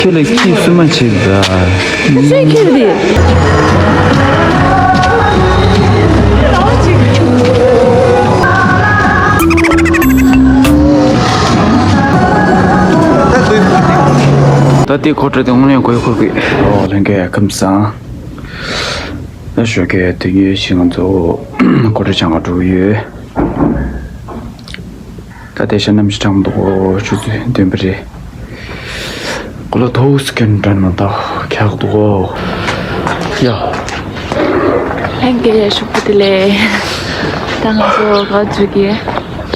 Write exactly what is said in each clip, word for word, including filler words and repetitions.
ཁྱོད་ལ་ཁྱི་སུ་མ་བྱེད་ད། ཁྱོད་ཁྱོད་རེད། ད་དེ་ཁོ་ཁྲ་དེ་དངོས་གནས་གོ་ཡི་ཁོ་གི། ཨོ་ལྷན་རྒྱས་ཁམས་བཟང་། ད་ཞོགས་ཀས་དུས་ཡུན་ཞིག་ང་ཚོ་ཀོ་ཀྲི་ཆང་ག་འགྲོ་གི་ཡོད། ད་དེ་ཤ་གནམ་གཤིས་གྲང་མོ་འདུག་གོ། ཆུ་ཚོད་བདུན་པ་རེད། གོ་ལ་ཐོག་སི་ཀན་དྲན་མ་ད་ཁྱག་འདུག་གོ། ཡ། ལྷན་རྒྱས་ཞོགས་པ་བདེ་ལེགས། ད་ང་ཚོ་ག་འཛུལ་གི།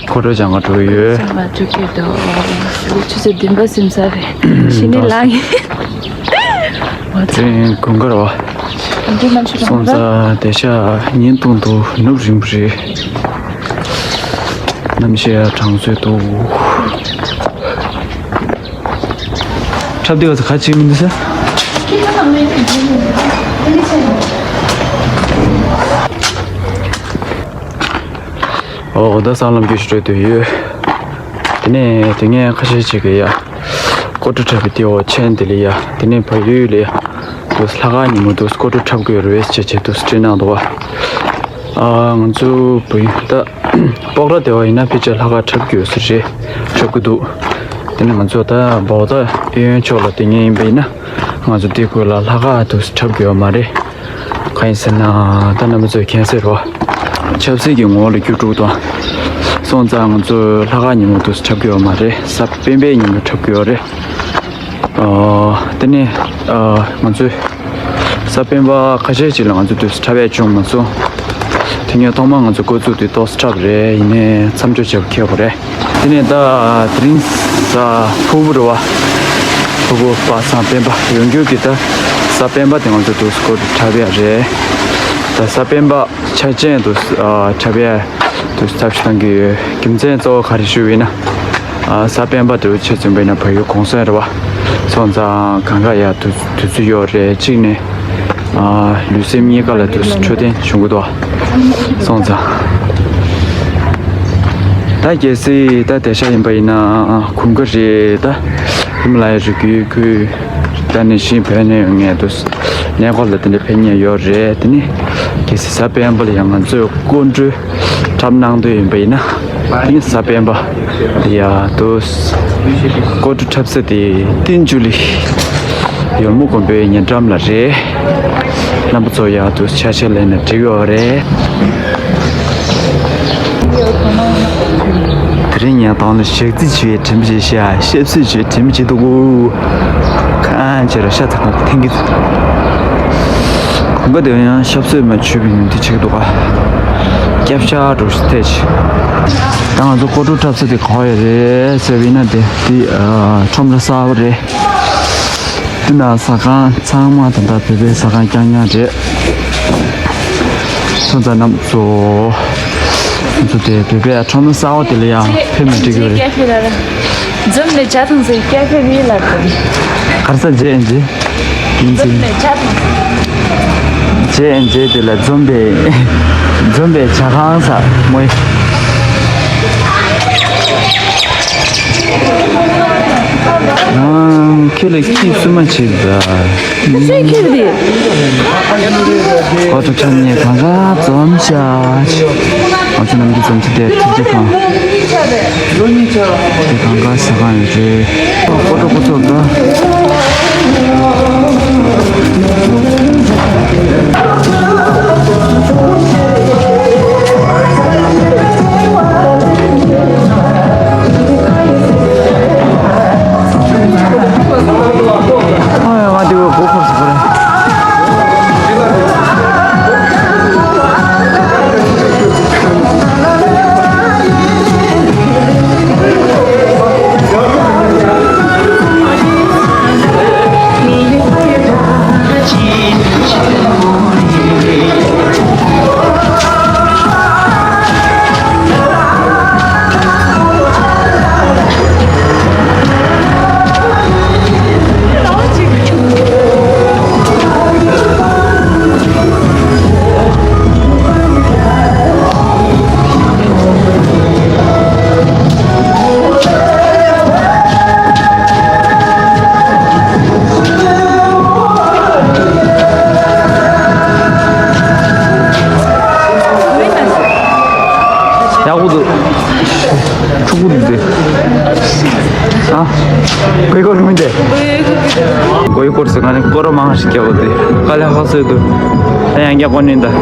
ཁོ་ར་ཅང་ག་འགྲོ་ཡོད། ཅང་ག་འགྲོ་གི་འདུག་ཆུ་ཚོད་བདུན་པ་ཟིན་ས་རེད། ཕྱི་ནས་ལངས་ཡིན། དེ་རིང་དགུན་ཁ་རེད་བ། དགུན་ཁ་གནམ་གཤིས་སོང་ཙང་དེ་ཤ་ཉིན་སྟོང་དུ་ནུབ་རིང་པོ་རེད། གནམ་གཤིས་གྲང་ཚོད་འདུག་འཁྲབ་སྟེ་བ་ཚོ་ཁ་ཅིག་མི་འདུག་ས། ཨོ་ད་སྲང་ལམ་རྒྱུད་ཞིག་འགྲོ་འདོད་ཡོད། དེ་ནས་དེ་ངས་ཁ་ཤས་ཅིག་གི་ཡ། ཀོ་ཀྲི་འཁྲབ་པའི་ཏེའོ་ཆེན་དེ་ལ་ཡ། དེ་ནས་བལ་ཡུལ་ལ་ཡ། དུ་ལྷ་ཁང་ཉིན་མོ་དུ་ཀོ་ཀྲི་འཁྲབ་དགོས་རེད་ཅེས་བྱས་དུ་སྤྲད་གནང་འདུག་བ། ཨ་ང་ཚོ་བལ་ཡུལ་ད། སྤོག་ར་སྡེ་བ་ཡིན་ན་ཕལ་ཆེར་ལྷག་དཀར་འཁྲབ་རྒྱུ་ཟེར་རེད། འཁྲབ་ཀྱི་འདུག་དེ་ནས་ང་ཚོ་ད་བོག་ད་གཡས་གཡོན་ཕྱོགས་ལ་དེ་ཉིན་ཡིན་པ་ཡིན་ན་ང་ཚོ་དེ་ཁུལ་ལ་ལྷག་དཀར་དུ་འཁྲབ་དགོས་ཡོད་མ་རེད། གང་ཡིན་ཟེར་ན་ད་རྣམ་པ་ཚོས་མཁྱེན་གསལ་རེད་བ། ཆབ་སྲིད་ཀྱི་ངོ་བོ་ལ་བསྒྱུར་འགྲོ་གི་འདུག་སོང་ཙང་ང་ཚོ་ལྷག་དཀར་ཉིན་མོ་དུ་འཁྲབ་དགོས་ཡོད་མ་རེད། གཟའ་སྤེན་པའི་ཉིན་མོ་འཁྲབ་དགོས་ཡོད་རེད། ཨ་དེ་ནས་ཨ་ང་ཚོས། གཟའ་སྤེན་པ་ཁ་ཤས་ཅིག་ལ་ང་ཚོ་དུས་སུ་འཁྲབ་ཡས་བྱུང་མ་སོང་། དེ་ངས་ཐོག་མར་ང་ཚོ་འགོ་བཙུགས་དུས་ཏོག་ཙམ་འཁྲབ་རེད། ཡིན་ནའི་མཚམས་འཇོག་བྱེད་པ་ཁེལ་བ་རེད། དེ་ནས་ད་དེ་རིང་གཟའ་ཕུར་བུ་རེད་བ། ཕུར་བུ་པ་སངས་སྤེན་པ་ཡོང་རྒྱུ་གི་ད་གཟའ་སྤེན་པ་དེ་ང་ཚོ་དུས་སུ་འགོ་འཁྲབ་ཡས་རེད། ད་གཟའ་སྤེན་པ་ཆ་ཅན་དུས་སུ་འཁྲབ་ཡས་དུས་སུ་ཐབས་ཤེས་གཏང་གི་ཡོད། རྒྱུ་མཚན་གཙོ་བོ་ག་རེ་ཞུ་བ་ཡིན་ན། ཨ་གཟའ་སྤེན་པ་དེ་ཆེད་བཙུན་པའི་ན་བལ་ཡུལ་གུང་སེང་རེད་བ། སོང་ཙང་གང་ག་ཡ་དུས་དུས་ཚོད་ཡོད་རེད། གཅིག་ནས་ཨ་ལུས་སེམས་གཉིས་ཀ་ལ་དུས་འཕྲོད་བསྟེན་བྱུང་གི་འདུག་བ། སོང་ཙང་ད་གལ་སྲིད་ད་དེ་ཤ་ཡིན་པ་ཡིན་ན་གུང་ཁ་རེད། ད་ཧི་མ་ལ་ཡའི་རི་རྒྱུད་ཁུལ་ད་ནི་ཤིང་བོད་ནས་ཡོང་ངེས་འདུག་གནས་སྐོར་ལ་དེ་འདྲ་ཕེབས་མཁན་ཡོད་རེད། དེ་ནི་གལ་སྲིད་གཟའ་སྤེན་པ་ལ་ཡང་ང་ཚོས་སྐུ་མགྲོན་འཁྲབ་གནང་འདོད་ཡིན་པ་ཡིན་ན། དེ་ནི་གཟའ་སྤེན་པ་ཡ་དུ་ཀོ་ཀྲུ་འཁྲབ་ས་དེ་ཏིན་ཇུ་ལི་ཡོལ་མོ་དགོན་པའི་ཉེ་འགྲམ་ལ་རེད། རྣམ་པ་ཚོ་ཡ་དུ་ཆ་ཤས་ལེན་ན་འགྲིག་ཡོད་རེད། དེ་རིང་ངས་དང་ལ་ཞག་རྩི་བྱེད་དྲན་པ་བྱེད་ཤག་ཤབ་སུ་བྱེད་དྲན་པ་བྱེད་འདུག་གོ། གང་བྱས་ར་ཤ་ཚ་གང་འཐེན་གི། གོམ་པ་དེ་ཡང་ཤབ་སུ་མ་བྱུས་པའི་ཉིན་དེ་བྱེད་འདུག་ག་སྐྱབས་ཤ་འགྲོ་ཤི་ཐེ་ཆི། ད་ང་ཚོ་ཀོ་ཀྲུ་འཁྲབ་ས་དེ་ག་པར་ཡོད་རེད་ཟེར་བ་ཡིན་ན་དེ་དེ་ཁྲོམ་ར་གསར་པ་རེད། དེ་ན་ཟ་ཁང་ཚང་མ་ད་ལྟ་བོད་པའི་ཟ་ཁང་རྐྱང་རྐྱང་རེད། སོང་ཙང་རྣམ་ཚོ། ང་ཚོ་དེ་བོད་པའི་ཁྲོམ་ར་གསར་པ་དེ་ལ་ཡང་ཕེབས་ན་འགྲིག་གི་རེད། འཛོམས་ནས་ཇ་དང་ཟས་ཀྱ་ཕེབས་ཡིན་ལབ་དགོས། གར་ས་རྗེས་འཇེ། འཛོམས་ནས་ཇ་དང་། རྗེས་འཇེ་དེ་ལ་འཛོམས་པའི་འཛོམས་པའི་ཇ་ཁང་ས་མོ་ཡི། ཁྱོད་ལ་ཁྱི་སུ་མ་བྱེད་ད། སུས་ཁྱེར་ཏེ། ཨོ་ཐུགས་ཆ་ཉེ་གང་ག་འཛོམས་ཤག་ང་ཚོ་ནམ་རྒྱུན་འཛོམས་ཚེ་དེ་ཐུགས་རྗེ་གང་། དེ་གང་ག་ཟ་ཁང་ཡོད་རེད། ཨོ་ཐུགས་ཁོ་ཚོ་ག་ཨ་ཡ་ང་དེ་བས་སྒོ་ཁོར་སོང་པ་རེད། གོས་སྐོར་ཟེར་ང་ནི་སྐོར་མང་ཞིག་རྒྱག་དགོས་ཏེ། དཀའ་ལས་ཁག་སོས་འདུག་ད་ཡང་རྒྱག་དགོས་ནི་འདའ།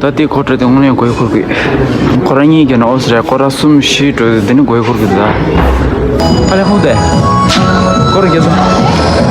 ད་དེ་གོ་ཁྲ་དེ་དངོས་གནས་གོས་འཁུར་གི། ཁོ་རང་གཉིས་ཀྱི་ནང་འོ་ཟེར་ཁོ་རང་གསུམ་བཞི་འགྲོ་དེ་ནི་གོས་འཁུར་གི་ད། ཨ་ལེ་ཧུ་དེ། སྐོར་རྒྱག་སོང་།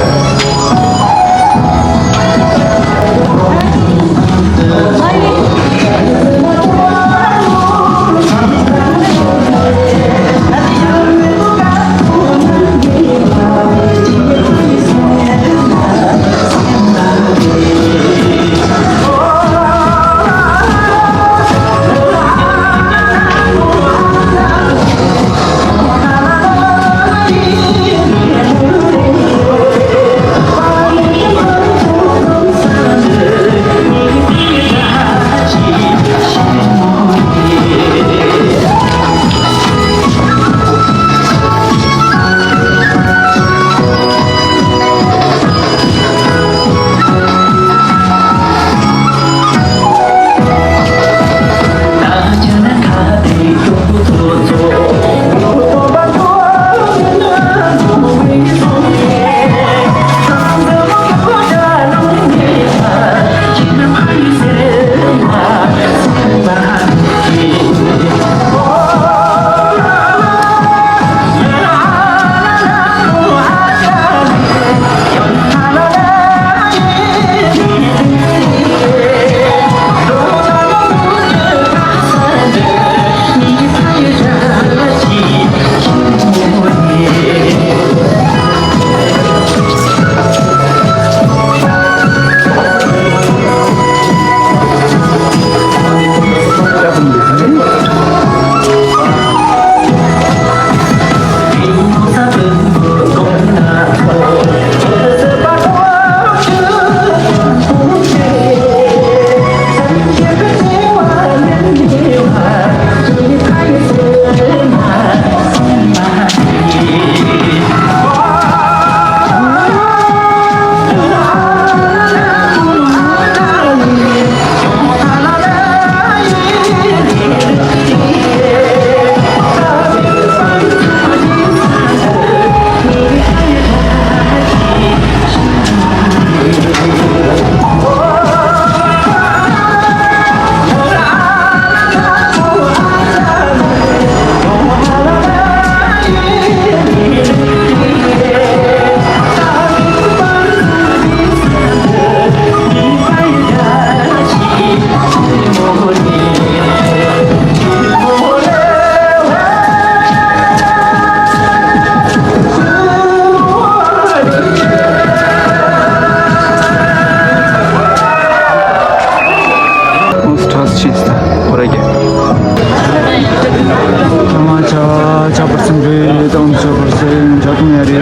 Bye.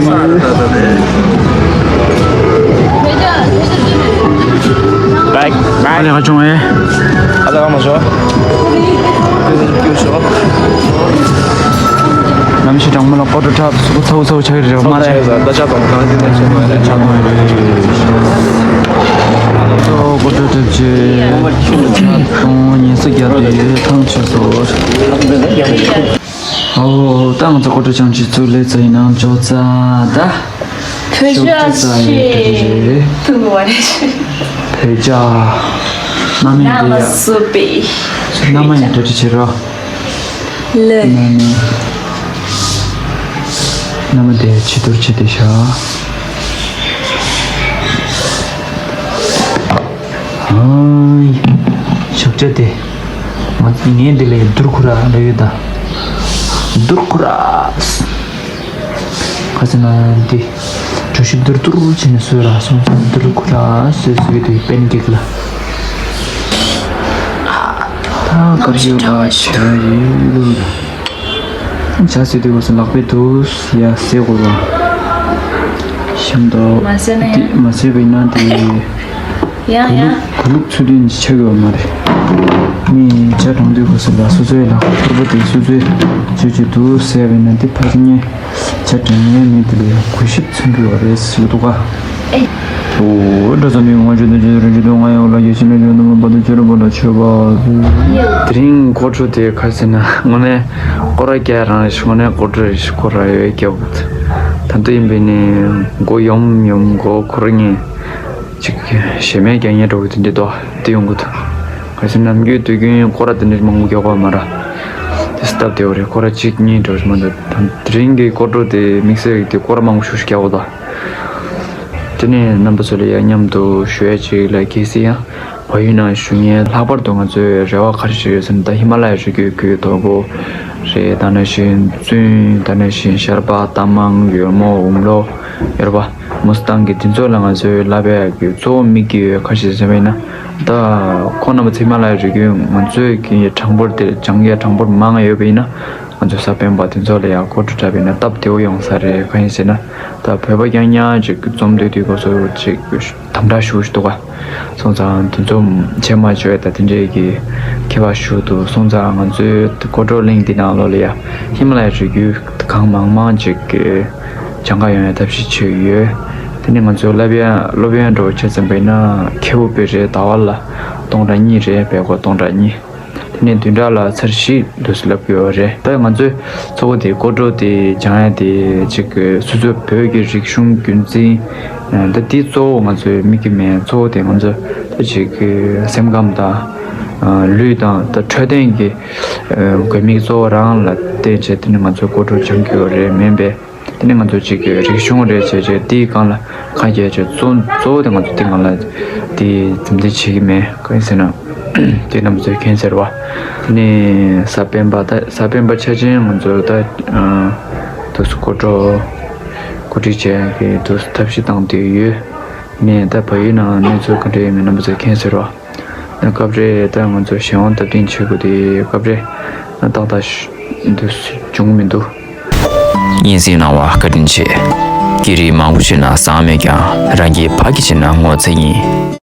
Bye. ཨ་ལས་ཁ་ཆུང་ཨེ། ཨ་ལས་ཁ་མ་ཆུང་། ནམ་ཞིག་གྲང་མོ་ལ་ཀོ་ཏྲོ་འཁྲབ་སུ་ཚ་བོ་ཚ་བོ་ཆགས་ཀྱི་རེད་མ་རེད། ད་ཆ་གཏོང་གང་དེ་ནས་ཆ་གཏོང་ཡོད་རེད། ཆ་གཏོང་ཡོད་རེད། ཏོ་ཀོ་ཏྲོ་འཁྲབ་ཆེ་ཆ་གཏོང་ཉེས་སུ་རྒྱབ་དེ་ཐང་ཆུ་སོ། ཨོ། ད་ང་ཚོ་ཀོ་ཏྲོ་ཅང་ཅི་ཚུགས་ལས་ཚོ་ཡིན་ནམ་ཅོ་ཙ་ད། བོད་ཅག་ཞོགས་ཇ་ཡོད་ཆེ་དེ་རེད། ཐུག་བ་རེད། བོད་ཅག་མནའ་མས་ན་དེ་མ་ཡ། སུ་པེ། མནའ་མ་ཡང་གྲ་སྒྲིག་བྱེད་རོགས། ལེ། མནའ་མ། མནའ་མ་དེ་ཕྱི་དོར་བྱེད་དེ་ཤག་ཨང་། ཞབས་བཅད་དེ། ང་ངས་འདི་ལས་རྡུལ་ཁུ་ར་ལས་ཡོད་ད། རྡུལ་ཁུ་ར། ཁ་ཟེར་ན་འདི། གྲོ་ཞིབ་རྡུལ་རྡུལ་བྱས་ནས་བཟོས་ར་སོང་ཙང་རྡུལ་ཁུ་ར་བཟོས་བཟོས་དུས་པན་ཀེག་ལ། ད་སྐབས་ཤིག་ལ་ཞུ་ཡོད། ཇ་ཟེར་དུས་སྐབས་སུ་ལག་པས་འདུག་ཡ་ཟེར་དགོས་པ། ཤམ་དོ། མ་ཟེར་ན་ཡང་། འདི་མ་ཟེར་བས་ན་འདི། ཡང་ཡང་། གུ་ལུག་གུ་ལུག་ཚུལ་ལྡན་ཞིག་ཆགས་ཡོད་མ་རེད། མི་ཇ་དྲང་དུས་སྐབས་སུ་ལ་སོ་སོའི་ལག་པ་ཕུར་བུ་དེ་སོ་སོས་བཅོས་བཅོས་འདུག་ཟེར་བས་ན་འདི་ཕ་གི་ཉེ། ཇ་དྲང་ཡས་མི་དེ་ལ་གུས་ཞབས་མཚོན་གྱི་ཡོད་རེད་ཟེར་གྱི་འདུག་ག་ཨོ། འགྲོ་ས་མི་ང་ཆོས་དང་ཆོས་རང་ཆོས་དང་ང་ཡང་ལ་ཡེ་ཤེས་ན་ཆོས་དང་མ་པ་དང་ཆོས་ར་པ་ལ་ཆོས་པ། དེ་རིང་སྒོར་བྲོ་དེ་ག་ཟེར་ན་དངོས་གནས་སྐོར་ར་རྒྱག་རང་རེད་ཤག་དངོས་གནས་སྒོར་བྲོ་རེད་ཤག་སྐོར་ར་ཡོད་རྒྱག་བུ། ད་ལྟ་ཡིན་པས་ནི་མགོ་ཡོམ་ཡོམ་མགོ་འཁོར་ངེས་ཅིག་ཞེ་མེད་རྒྱག་ངེས་འགྲོ་གི་དེ་འདྲ་དོ་དེ་ཡོང་གི་འདུག་ག་ཟེར་ན་ནམ་རྒྱུན་དུས་རྒྱུན་སྐོར་ར་དེ་འདྲ་མང་པོ་རྒྱག་པ་མ་ར། དེ་སྟབས་བདེ་བ་རེད། སྐོར་ར་གཅིག་གཉིས་འགྲོ་རེད་མ་གཏོགས་དེ་རིང་གི་སྐོར་བྲོ་དེ་དམིགས་བསལ་གྱི་དེ་སྐོར་ར་མང་པོ་ཞིག་རྒྱག་པ་དང་། དེ་ནས་རྣམ་པ་ཚོ་ལ་ཡང་མཉམ་དུ་ཞུ་ཡ་ཅིག་ལ། གལ་སྲིད་ཡང་བལ་ཡུལ་ནང་བཞུགས་མཁན་ལྷག་པར་དུ་ང་ཚོའི་རེ་བ་ག་རེ་ཞིག་ཡོད་ཟེར་ན། ད་ཧི་མ་ལ་ཡའི་རི་རྒྱུད་ཀྱི་རྡོ་སྒོ་རེད། ད་ནང་བཞིན་བཙུན། ད་ནང་བཞིན་ཤར་པ། རྟ་མང་། ཡོལ་མོ། འུམ་ལོ། ཡོར་བ། མུ་སི་ཏང་གི་དེ་ཚོ་ལ་ང་ཚོའི་བསླབ་ཡ་གི་གཙོ་བོ་དམིགས་ཀྱི་ཡོད་ག་རེ་ཟེར་བ་ཡིན་ན། ད་ཁོང་རྣམ་པ་ཚོ་ཧི་མ་ལ་ཡའི་རི་རྒྱུད་ང་ཚོའི་གི་གྲངས་འབོར་དེ་སྦྱང་ཡ་གྲངས་འབོར་མང་ཡོད་པ་ཡིན་ན། ང་ཚོ་གཟའ་སྤེན་པ་དེ་ཚོ་ལ་ཡང་སྒོར་བྲོ་འཁྲབ་པ་ཡིན་ན་སྟབས་བདེ་བོ་ཡོང་ས་རེད། གང་ཡིན་ཟེར་ན། ད་བོད་པ་རྐྱང་རྐྱང་ཅིག་འཛོམས་སྡོད་དུས་སྐབས་སུ་ཅིག་དམ་དྲག་ཞུ་ཞུ་འདུག་ག་སོང་ཙང་དེ་ཚོ་བྱེད་མ་བཅུག་ད་དེ་འདྲའི་གི་ཁྱད་པར་ཞུ་འདུག་སོང་ཙང་ང་ཚོའི་སྒོར་བྲོ་གླིང་འདི་ནང་ལོགས་ལ་ཡ་ཧི་མ་ལ་ཡའི་རི་རྒྱུད་གང་མང་མང་ཅིག་གི་སྦྱང་ག་ཡོང་ཡ་ཐབས་ཤེས་བྱེད་ཀྱི་ཡོད། དེ་ནས་ང་ཚོའི་བསླབ་ཡ་སློབ་ཡོན་འདྲ་བོ་ཆ་ཚང་པ་ཡིན་ན་ཁེ་པོ་དཔེ་རེད། ཟླ་བ་ལ་སྟོང་ཕྲག་གཉིས་རེད། བལ་སྒོར་སྟོང་ཕྲག་གཉིས། དེ་ནས་བདུན་ཕྲག་ལ་ཚར་བཞི་འདུག་སེ་ལབ་ཀྱི་ཡོད་རེད། ད་ང་ཚོའི་ཚོགས་པ་དེ་སྒོར་བྲོ་དེ་སྦྱང་ཡ་དེ་ཅིག་སོ་སོའི་བོད་ཀྱི་རིག་གཞུང་རྒྱུན་འཛིན། ད་དེ་གཙོ་བོ་ང་ཚོའི་དམིགས་ཀྱི་མེད། གཙོ་བོ་དེ་ང་ཚོ་ད་ཅིག་སེམས་ཁམས་དང་ལུས་དང་ད་འཕྲོད་བསྟེན་གྱི་དགོས་དམིགས་གཙོ་བོ་རང་ལ་བརྟེན་བྱས་དེ་ནས་ང་ཚོ་སྒོར་བྲོ་སྦྱང་གི་ཡོད་རེད། མིན་པས། དེ་ནི་ང་ཚོ་གཅིག་གི་རིག་གཞུང་རེད་བྱས་བྱས་དེའི་སྒང་ལ་ཁ་གྱེས་བྱས་གཙོ་གཙོ་བོ་དེ་ང་ཚོ་དེའི་སྒང་ལ་དེ་འཛིན་སྐྱོང་བྱེད་ཀྱི་མེད། གང་ཡིན་ཟེར་ན་དེ་རྣམ་ཚོས་མཁྱེན་ཟེར་བ། དེ་ནི་གཟའ་སྤེན་པ་ད་གཟའ་སྤེན་པ་ཆ་ཆེན་ང་ཚོ་ད་དུས་སུ་སྒོར་བྲོ་གོ་སྒྲིག་བྱས་ཀྱི་དུས་སུ་ཐབས་ཤེས་བཏང་དུས་ཡོད། ནས་ད་བལ་ཡུལ་ནང་གནས་ཚུལ་ག་འདྲ་ཡིན་མིན་རྣམ་པ་ཚོས་མཁྱེན་ཟེར་བ། ད་སྐབས་རེ་ད་ང་ཚོ་གཞན་དབང་སྟབས་བདེ་བྱེད་དགོས་དེ་སྐབས་རེ་ན་ཏག་ཏག་འདུག་བྱུང་མི་འདུག། སྙན་སེང་གནང་བ་བཀའ་དྲིན་ཆེ། སྐད་རིགས་མང་པོ་བཤད་ན་བཟང་མེད་ཀྱང་རང་གིས་ཕ་གི་བྱས་ན་ངོ་ཚ་ཡིན།